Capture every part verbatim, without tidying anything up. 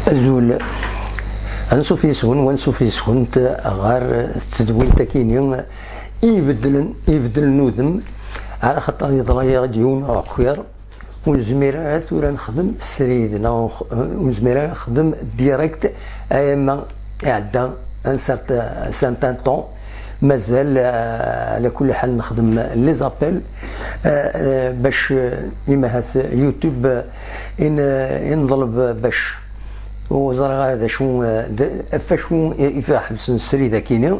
Azul. Ansuf yes-wen, wansuf yes-went ɣer tedwilt akini ibeddlen, ibeddlen udem, ala xaṭer yeḍra-yaɣ-d yiwen uɛekkiṛ, ur nezmir ara tura nexdem srid, neɣ ur nezmir ara nexdem direct, ayama iɛedda un certain, un certain temps, mazal, eh, ala kulli ḥal nexdem les appels, eh, eh, bac, eh, imahat YouTube, eh, in, eh, i neḍleb bac ur ẓriɣ ara d acu, eh, d, ɣef wacu i, i ɣ-ḥebsen srid akini.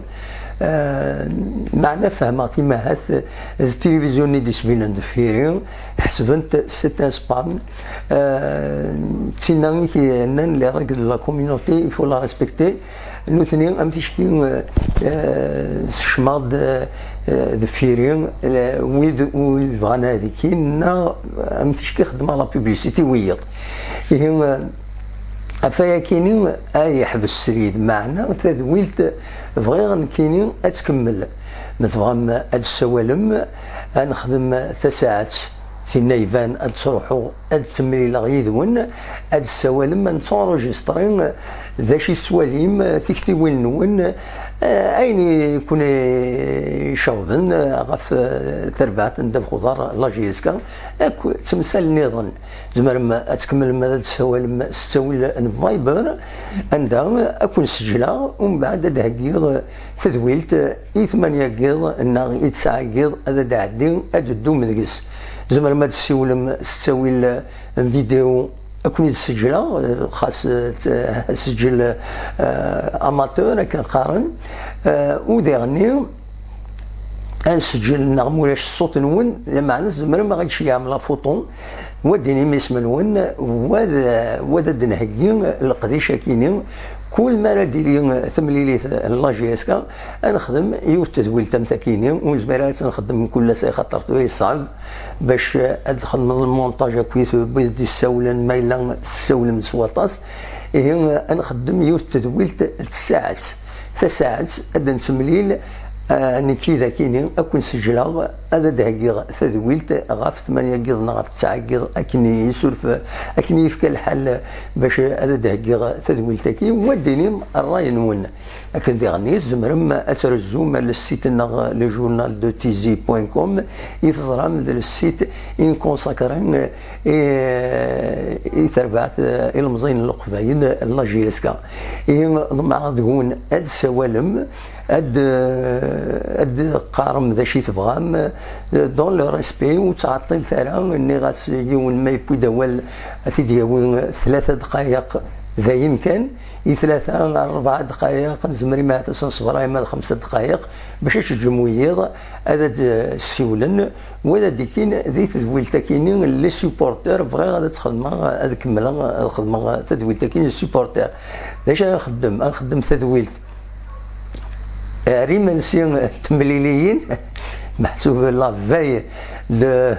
Eh, meɛna fehmeɣ-t imahat d tilivizyu-nni d-isbinen deffir-i, ḥesben-t c'est un spam. Eh, d tinna i k-yennan les règles de la communauté, il faut la respecter. Nutni am ticki, eh, eh, sekcmeɣ-d, eh, deffir-i, eh, wid ur bɣan ad ikin, neɣ am ticki xeddmeɣ la publicité wiyiḍ. Ihi, eh, ɣef wayakini ad yeḥbes srid, meɛna tadwilt bɣiɣ nekkini ad tkemmel. Ma tebɣam ad d-tessawalem, ad nexdem tasaɛet, tinna iban ad ttruḥuɣ ad temlileɣ yid-wen, ad d-tessawalem, ad nettunrujistri d acu i tettwalim, tiktiwin-nwen, eh, ayen i ken-iceɣben, eh, ɣef, eh, terbaɛt n ddabex uḍar, la J S K, akk temsal nniḍen. Tzemrem ad tkemmlem ad d-tessawalem s ttawil n Viber, anda ad ken-sejleɣ, umbeɛd ad d-heggiɣ tadwilt i tmanya n yiḍ neɣ i tesɛa n yiḍ ad d-tɛeddi, ad d-teddum deg-s. Tzemrem ad d-tessiwlem s ttawil n vidéo, ad ken-id-sejleɣ, xas, eh, t-, sejjel, eh, amateur, akken qqaren, eh, u diɣenni, ad nseǧǧel neɣ mulac ṣṣut-nwen, lameɛna tzemrem ad ɣ-d-tceyyɛem la photo, wa d-inim isem-nwen, wa d, wa d ad d-nheggi leqdic akini. Kul mi ara d-tili temlilit n la J S K, ad nexdem yiwet tedwilt am takini, ur nezmir ara ad tt-nxeddem mkul ass, axaṭer tura yeṣɛeb bac ad txedmeḍ lmunṭaj akkit wid d-issawlen, ma yella tessawlem s waṭas. Ihi, ad nxeddem yiwet tedwilt n tsaɛet. Tasaɛet ad nettemlil, ah, nekk yid-akini, ad ken-sejleɣ, ad d-heggiɣ tadwilt ɣef tmanya n yiḍ neɣ ɣef tesɛa n yiḍ, akken i isuref, akken i yefka lḥal bac ad d-heggiɣ tadwilt-agi, wa d-inim ṛṛay-nwen. Akken diɣenni, tzemrem ad trezzum ar le site-nneɣ, le journal de tizi point com, i teẓram d le site i nconsacré i, i terbaɛt, eh, ilemẓiyen n Leqbayel, la J S K. Ihi, ḍemɛeɣ deg-wen ad d-tessawalem, ad, eh, ad d-teqqarem d acu i tebɣam, eh, dans le respect, ur ttɛeṭṭilet ara. Nniɣ-as yiwen ma yewwi-d awal, ad t-id-yawi tlata dqayeq, d ayen kan, i tlata ar rebɛa dqayeq, nezmer imahat ad s-neṣber arma d xemsa dqayeq, bac ad teǧǧem wiyiḍ ad d-ssiwlen, wa d ad d-ikin di tedwilt-akini, les supporters, bɣiɣ ad tt-xedmeɣ, ad kemmleɣ ad xedmeɣ tadwilt-akini, les supporters. D acu ara nxeddem? Ad nxeddem tadwilt ar imensi n temliliyin, meḥsub la veille de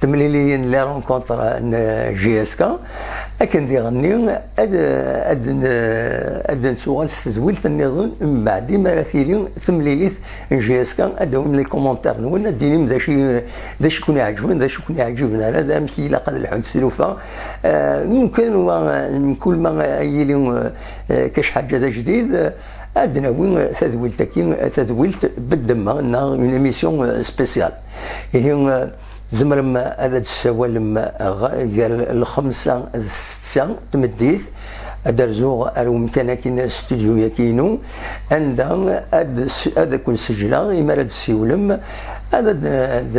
temliliyin, les rencontres n J S K, akken diɣenni ad, ad, ad nettuɣal s tedwilt nniḍen, mbeɛd imi ara tili temlilit n J S K, ad d-tawim les commentaires-nwen, ad d-tinim d acu, d acu i ken-iɛeǧben, d acu i ken-iɛeǧben ara, d amek i ilaq ad lḥunt tlufa. Eh, mumkin wa, mkul ma yili, eh, kac ḥaǧa d ajdid, eh, ad d-nawi tadwilt-agi, tadwilt beddemma, neɣ une émission, eh, spéciale. Ihi, eh, tzemrem ad d-tessawalem ɣ-, gar lxemsa d ssetta n tmeddit, ad d-rzuɣ ar umkan-agi, studio-agi-inu, anda ad s-, ad ken-sejleɣ imi ara d-tessiwlem, ad, ad, ad,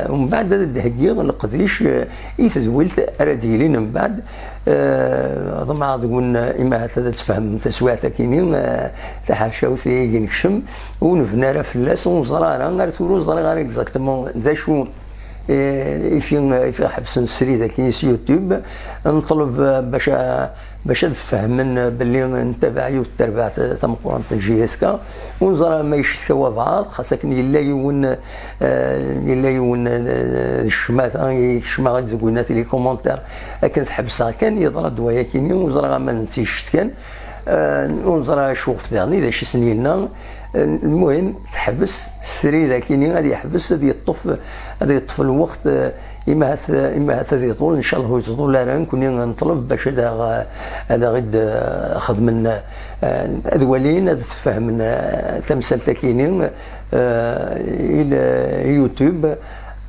umbeɛd ad d-heggiɣ leqdic, eh, i tedwilt ara d-yilin mbeɛd. Eh, ḍemɛeɣ deg-wen, eh, imahat ad tfehmem taswiɛt-agi-ni, eh, taḥercawt i nekcem, ur nebni ara fell-as, ur neẓra ara, ar tura ur ẓriɣ ara exactement d acu, eh, i fi, i fi ḥebsen srid-agi s YouTube. Neṭleb, eh, bac, eh, bac ad fehmen, eh, belli ntabaɛ yiwet terbaɛt, eh, tameqqrant n J S K. Ur neẓra ma yeccetka wabɛaḍ, xas akken yella yiwen, eh, yella yiwen, eh, d ccmata i kecmeɣ-d deg winat les commentaires, akken tḥebseɣ kan, yeḍra-d wayakini, ur ẓriɣ ama d netta yeccetkan, eh, ur neẓra acu ɣef diɣen, d acu i sen-yenna. Eh, lmuhim, teḥbes srid akini, ad yeḥbes, ad yeṭṭef, ad yeṭṭef lweqt, eh, Ima ahat, ima ahat ad iḍul, ncallah ur yettḍul ara, nekkni neṭleb bac ad aɣ-, ad aɣ-id-xedmen, eh, ad walin, ad tfehmen, eh, tamsalt-akini, eh, i l-, i YouTube,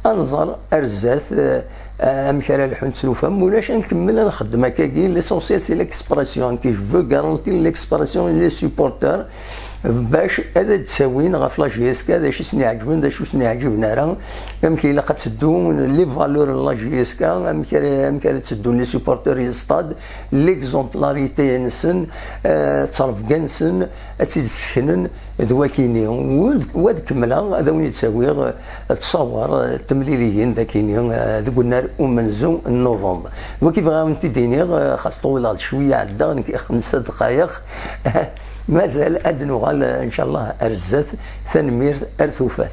ad nẓer ar zdat, eh, amek ara lḥunt tlufa, ma ulac ad nkemmel ad nxeddem akkagi, l'essentiel c'est l'expression, qui je veux garantir l'expression et les supporters, bac ad d-ttawin ɣef la J S K d acu i sen-iɛeǧben, d acu i sen-iɛeǧben ara, amek ilaq ad teddu, les valeurs n la J S K, amek ara, amek ara teddu les supporters i stade, l'exemplarité-nsen, eh, ttrebga-nsen, ad tt-id-seknen d wakini. Wad, wad kemmleɣ, ad awen-id-tawiɣ, eh, ttṣawar, eh, temliliyin d akini, eh, deg unnar umenzu n novembre. D waki bɣiɣ ad wen-t-id-iniɣ, eh, xas ṭewwleɣ-d cwiya ɛeddaɣ, nekk xemsa dqayeq. Mazal ad nuɣal, eh, ncallah, ar zdat. Tanemmirt, ar tufat.